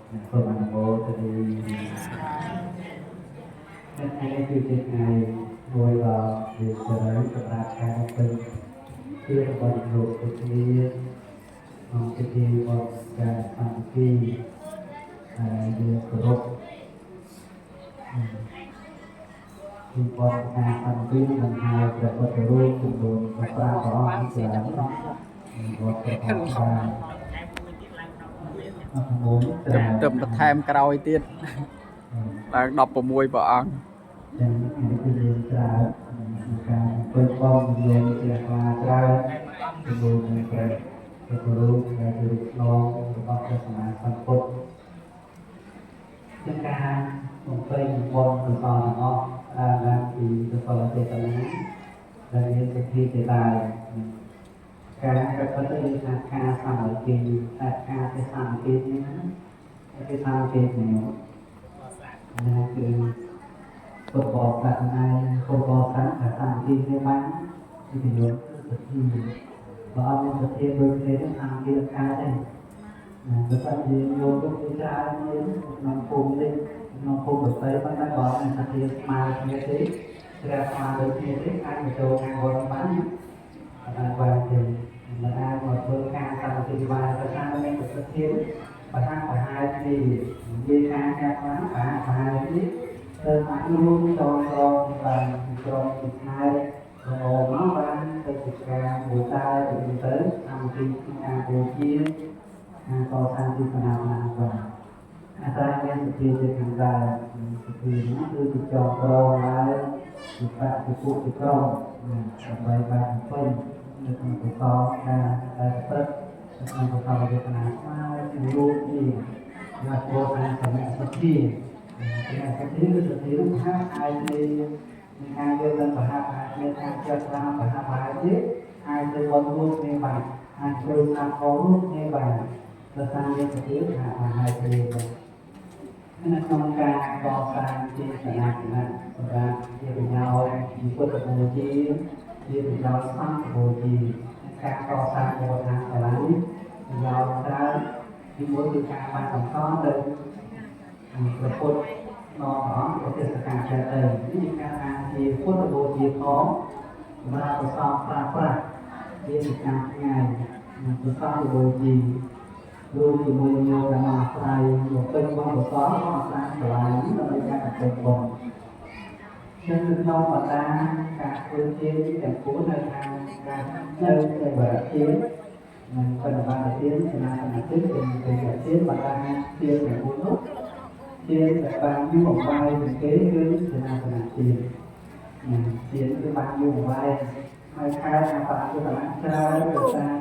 សូមអនុមោទនាថ្ងៃនេះគឺជាថ្ងៃមួយដ៏មានសិរីសម្រាប់ការបំពេញជារបស់លោកដូចគ្នាក្នុងពិធីបុណ្យការសាមគ្គីហើយយើងគោរពពីបុណ្យការសាមគ្គីនឹងហៅព្រះពុទ្ធរូបចំនួន15ព្រះអង្គច្រើនវត្តព្រះអង្គបានអរគុណច្រើន ទៅបន្ថែមក្រោយទៀតឡើង16ព្រះអង្គ ចឹងនេះគឺយើងច្រើនក្នុងការពេញបងយើងជាខ្លាច្រើនជាមួយនឹងព្រះពុទ្ធរូបដែលជារូបស្នងរបស់ព្រះសម្មាសម្ពុទ្ធជាការបំពេញបុណ្យកុសលទាំងអស់ដើមឡើងពីកុសលចេតនាដែលមានសទ្ធាជាដើមការប្រព្រឹត្តយើងថាការសាមគ្គីតែការទេសាមគ្គីនេះណាគេសាមគ្គីនេះណាគឺ ពុទ្ធបរិស័ទឯងពុទ្ធបរិស័ទដែលសាមគ្គីគ្នាបានគឺប្រយោជន៍គឺសទ្ធាបើអត់មានសទ្ធាដូចគ្នាទេសាមគ្គីអត់កើតទេណាបើសិនជាយោគគឺច្រើនគ្នាក្នុងភូមិនេះក្នុងភូមិដទៃប៉ុន្តែបើអត់មានសទ្ធាស្មើគ្នាទេជ្រះថ្លាដូចគ្នាទេអាចមកចូលខាងវត្តបានអត់អាចបានទេមិនអាចមកធ្វើការសាមគ្គីបានប្រសាមានសទ្ធាប្រហាក់ប្រហែលគ្នានិយាយការការខ្លះប្រហាក់ប្រហែលគ្នា ទៅអាចរួមចងក្រងបានក្រុមពីខែរងមកបានទៅជាការមួយតែទៅទៅតាមទីការបូជាការកសាងទីសនាណាបាទអត្រាមានសទ្ធាជាខាងដើមសទ្ធានោះគឺជាចងក្រងឡើងជាបតិពុជាក្រុមដើម្បីបានពេញនៅក្នុងកុសលការដែលប្រព្រឹត្តនៅក្នុងកុសលវេទនាស្មើនឹងរូបនេះយកពោលថាសមសទ្ធា តែសទ្ធាគឺសទ្ធានោះថាអាចនៃការយកទៅប្រហាក់ប្រហែលគ្នាថាចិត្តស្លាប្រហាក់ប្រហែលទៀតអាចទៅបន់រួមគ្នាបានអាចធ្វើស្ដាប់ផងរួមគ្នាបានដោយសារមានសទ្ធាថាប្រហែលគ្នាបាទនៅក្នុងការកសាងជាសនាគណៈសម្រាប់ជាប្រយោជន៍ជាពុទ្ធបូជាជាប្រយោជន៍សង្ឃបូជាការកសាងមូលដ្ឋានសាលានេះប្រយោជន៍ច្រើនទីមួយគឺការបានបន្តទៅព្រះពុទ្ធ ដល់ព្រះអង្គប្រទេសកាចេតីនេះជាការថាជាពុទ្ធបូជាផងសម្រាប់ប្រសពប្រើប្រាស់ជាប្រចាំថ្ងៃនិងប្រសពបូជារួមជាមួយញោមដែលមកអាស្រ័យមកពេញបងប្រសពមកអាស្រ័យសាលានេះដើម្បីការពេញបងចឹងនៅក្នុងបណ្ដាការធ្វើជាទាំងពួរនៅខាងការនៅនៃបរិធាននិងបរិបត្តិទានសមាធិទានเป็นទានបណ្ដាទានទាំងពួរនោះ ទានដែលបានយូរអង្វែងជាងគេគឺសេនាសនៈទានទានគឺបានយូរអង្វែងហើយខែអាបាពុទ្ធៈច្រើនដោយសារ